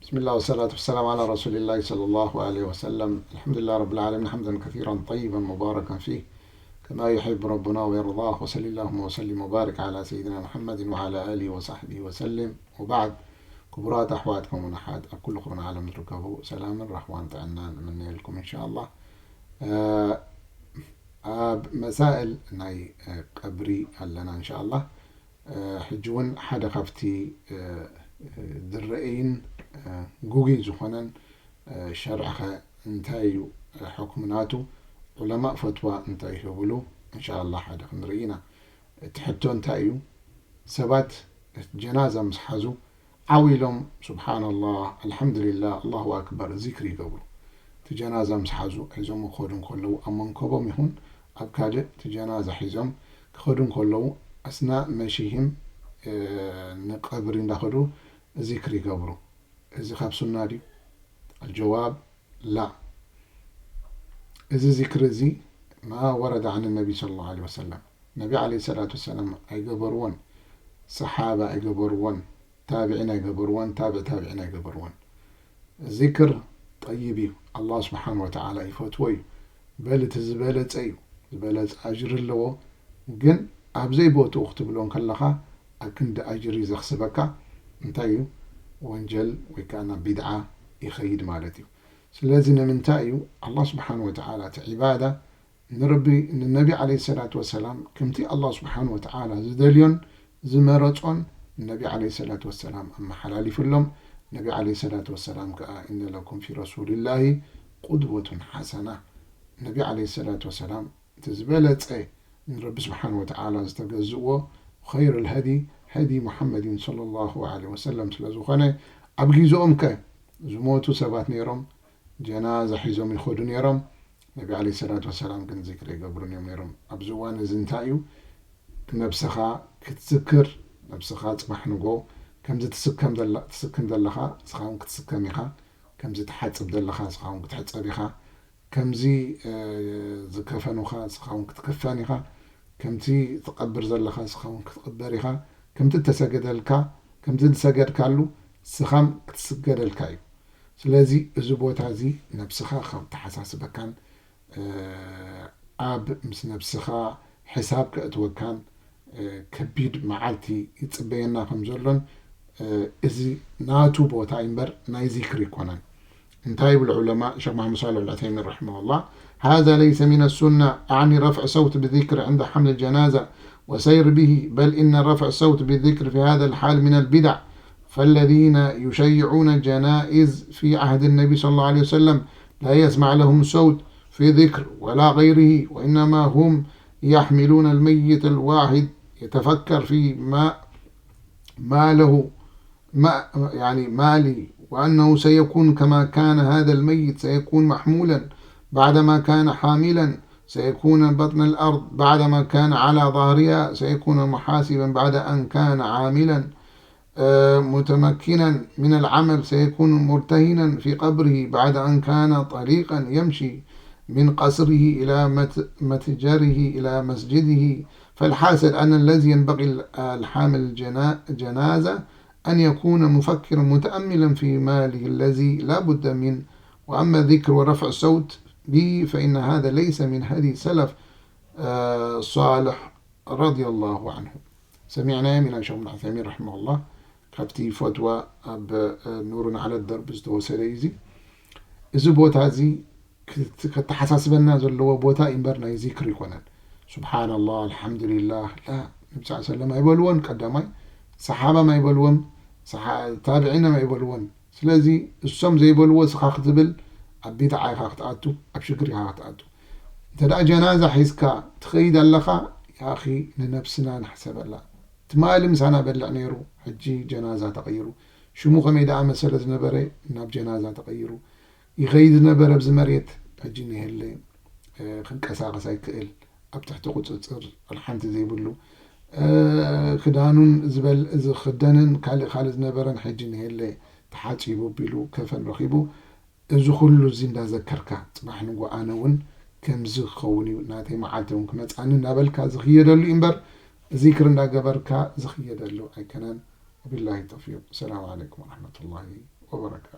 بسم الله والصلاة والسلام على رسول الله صلى الله عليه وسلم. الحمد لله رب العالمين، حمدا كثيرا طيبا مباركا فيه كما يحب ربنا ويرضاه. وصل اللهم وسلم وبارك على سيدنا محمد وعلى آله وصحبه وسلم. وبعد، ክቡራት ኣሕዋት ከምኡውን ኣሓት ኣብ ኩሉ ክሩን ዓለም ትርከቡ ሰላምን ራህዋን ጥዕናን እምነየልኩም እንሻኣላህ። እ፣ ኣብ መሳእል ናይ፣ እ፣ ቀብሪ ኣለና እንሻኣላህ። እ፣ ሕጂ እውን ሓደ ካብቲ፣ እ፣ እ፣ ዝረአይን፣ እ፣ ጉጉይ ዝኾነን፣ እ፣ ሸርዕኸ እንታይ እዩ፣ እ፣ ሕክሙ ናቱ? ዑለማእ ፈትዋ እንታይ ይህብሉ? እንሻኣላህ ሓደ ክንርኢ ኢና። እቲ ሕቶ እንታይ እዩ? ሰባት ጀናዛ ምስ ሓዙ ዓው ኢሎም ሱብሓነላህ፣ ኣልሓምዱሊላህ፣ ኣላሁ ኣክበር ዚክሪ ይገብሩ። እቲ ጀናዛ ምስ ሓዙ ሒዞም ክኸዱ እንከለዉ ኣብ መንከቦም ይኹን ኣብ ካልእ እቲ ጀናዛ ሒዞም ክኸዱ እንከለዉ ኣስና መሺሂም፣ እ፣ ንቀብሪ እንዳኸዱ ዚክሪ ይገብሩ። እዚ ካብ ሱና ድዩ? ኣልጀዋብ ላ። እዚ ዚክሪ እዚ ማ ወረደ ዓን ነቢ ሰለላሁ ዐለይሂ ወሰለም። ነቢ ዐለይሂ ሰላቱ ወሰላም ኣይገበርዎን፣ ሰሓባ ኣይገበርዎን፣ ታብዒን ኣይገበርዎን፣ ታብዕ ታብዒን ኣይገበርዎን። ዚክር ጠይብ እዩ፣ ኣላህ ስብሓን ወተዓላ ይፈትዎ እዩ። በል እቲ ዝበለጸ እዩ፣ ዝበለጸ ኣጅሪ ኣለዎ። ግን ኣብ ዘይቦትኡ ክትብሎ እንከለኻ ኣብ ክንዲ ኣጅሪ ዘኽስበካ እንታይ እዩ? ወንጀል ወይ ከዓ ናብ ቢድዓ ይኸይድ ማለት እዩ። ስለዚ ንምንታይ እዩ ኣላህ ስብሓን ወተዓላ እቲ ዒባዳ ንረቢ፣ ንነቢ ዓለይሂ ሰላቱ ወሰላም ከምቲ ኣላህ ስብሓን ወተዓላ ዝደልዮን ዝመረጾን ንነቢ ዓለይሂ ሰላቱ ወሰላም ኣመሓላሊፍሎም። ነቢ ዓለይሂ ሰላቱ ወሰላም ከኣ፣ "ኢነ ለኩም ፊ ረሱሊላሂ ቁድወቱን ሓሰና።" ነቢ ዓለይሂ ሰላቱ ወሰላም እቲ ዝበለጸ ንረቢ ስብሓን ወተዓላ ዝተገዝእዎ፣ ኸይሩል ሀዲ ሀዲ ሙሓመድን ሰለላሁ ዐለይሂ ወሰለም ስለ ዝኾነ፣ ኣብ ግዜኦም ከ ዝሞቱ ሰባት ነይሮም፣ ጀናዛ ሒዞም ይኸዱ ነይሮም። ነቢ ዓለይሂ ሰላቱ ወሰላም ግን ዚክሪ ይገብሩን እዮም ነይሮም። ኣብዚ እዋን እዚ እንታይ እዩ? ነብስኻ ክትዝክር፣ ነብስኻ ጽባሕ ንጎ ከምዚ ትስከም ዘላ-፣ ትስክም ዘለኻ፣ ንስኻ እውን ክትስከም ኢኻ። ከምዚ ትሓጽብ ዘለኻ፣ ንስኻ እውን ክትሕጸብ ኢኻ። ከምዚ፣ እ፣ ዝከፈኑኻ፣ ንስኻ እውን ክትክፈን ኢኻ። ከምቲ ትቐብር ዘለኻ፣ ንስኻ እውን ክትቕበር ኢኻ። ከምቲ እተሰገደልካ፣ ከምቲ ዝሰገድካሉ፣ ንስኻም ክትስገደልካ እዩ። ስለዚ እዚ ቦታ እዚ ነብስኻ ካብ ተሓሳስበካን፣ እ፣ ኣብ ምስ ነብስኻ ሕሳብ ከእትወካን፣ እ፣ ከቢድ መዓልቲ ይጽበየና ከም ዘሎን፣ እ፣ እዚ ናቱ ቦታ እዩ እምበር ናይ ዚክሪ ኣይኮነን። እንታይ ይብሉ ዑለማ? ሸኽ መሓመድ ሳልሕ ኣልዑሰይሚን ረሒመሁላህ፣ "هذا ليس من السنة، أعني رفع صوت بالذكر عند حمل الجنازة والسير به، بل إن رفع الصوت بالذكر في هذا الحال من البدع، فالذين يشيعون الجنائز في عهد النبي صلى الله عليه وسلم لا يسمع لهم صوت في ذكر ولا غيره، وإنما هم يحملون الميت الواحد يتفكر في ما، ما له، ما، يعني، ما لي، وأنه سيكون كما كان هذا الميت، سيكون محمولا بعدما كان حاملا، سيكون بطن الأرض بعدما كان على ظهرها، سيكون محاسبا بعد أن كان عاملا، آه، متمكنا من العمل، سيكون مرتهنا في قبره بعد أن كان طليقا يمشي من قصره إلى مت-، متجره إلى مسجده." فالحاصل أن الذي ينبغي ال-، الحامل الجنا-، جنازة أن يكون مفكرا متأملا في ماله الذي لا بد منه، وأما الذكر ورفع الصوت به فإن هذا ليس من هدي سلف، آه، صالح رضي الله عنه. ሰሚዕናዮም ኢና ሸኽ ብን ዑሰይሚን ረሒመሁላህ ካብቲ ፈትዋ ኣብ፣ እ፣ ኑሩን ዓለ ደርብ ዝተወሰደ እዩ። እዚ፣ እዚ ቦታ እዚ ክት-፣ ከተሓሳስበና ዘለዎ ቦታ እዩ እምበር ናይ ዚክሪ ኣይኮነን። ሱብሓነላህ፣ ኣልሓምዱሊላህ፣ ላ፣ ነቢ ስ ሰለም ኣይበልዎን፣ ቀዳማይ ሰሓባም ኣይበልዎም፣ ሰሓ-፣ ታብዒን ኣይበልዎን። ስለዚ እሶም ዘይበልዎ እስኻ ክትብል ኣብ ቢድዓ ኢኻ ክትኣቱ፣ ኣብ ሽግር ኢኻ ክትኣቱ። እንተ ደኣ ጀናዛ ሒዝካ ትኸይድ ኣለኻ፣ ያኺ ንነብስና ንሕሰበላ። ትማሊ ምሳና በልዕ ነይሩ፣ ሕጂ ጀናዛ ተቐይሩ። ሽሙ ከመይ ደኣ መሰለ ዝነበረ ናብ ጀናዛ ተቐይሩ። ይኸይድ ዝነበረ ኣብዚ መሬት፣ ሕጂ ንየለ፣ እ፣ ክንቀሳቐስ ኣይክእል፣ ኣብ ትሕቲ ቁጽጽር ሓንቲ ዘይብሉ፣ እ፣ ክዳኑን ዝበል-፣ ዝኽደንን ካልእ ካልእ ዝነበረን ሕጂ ንየለ ተሓጺቡ ኣቢሉ ከፈን ረኺቡ። እዚ ኩሉ እዚ እንዳዘከርካ፣ ጽባሕ ንጎ ኣነ እውን ከምዚ ክኸውን እዩ፣ ናተይ መዓልቲ እውን ክመጽኣኒ እናበልካ ዝኽየደሉ እዩ እምበር፣ ዚክር እንዳገበርካ ዝኽየደሉ ኣይከነን። ወቢላሂ ተውፊቅ። ሰላም ዓለይኩም ወረሕመቱላሂ ወበረካቱ።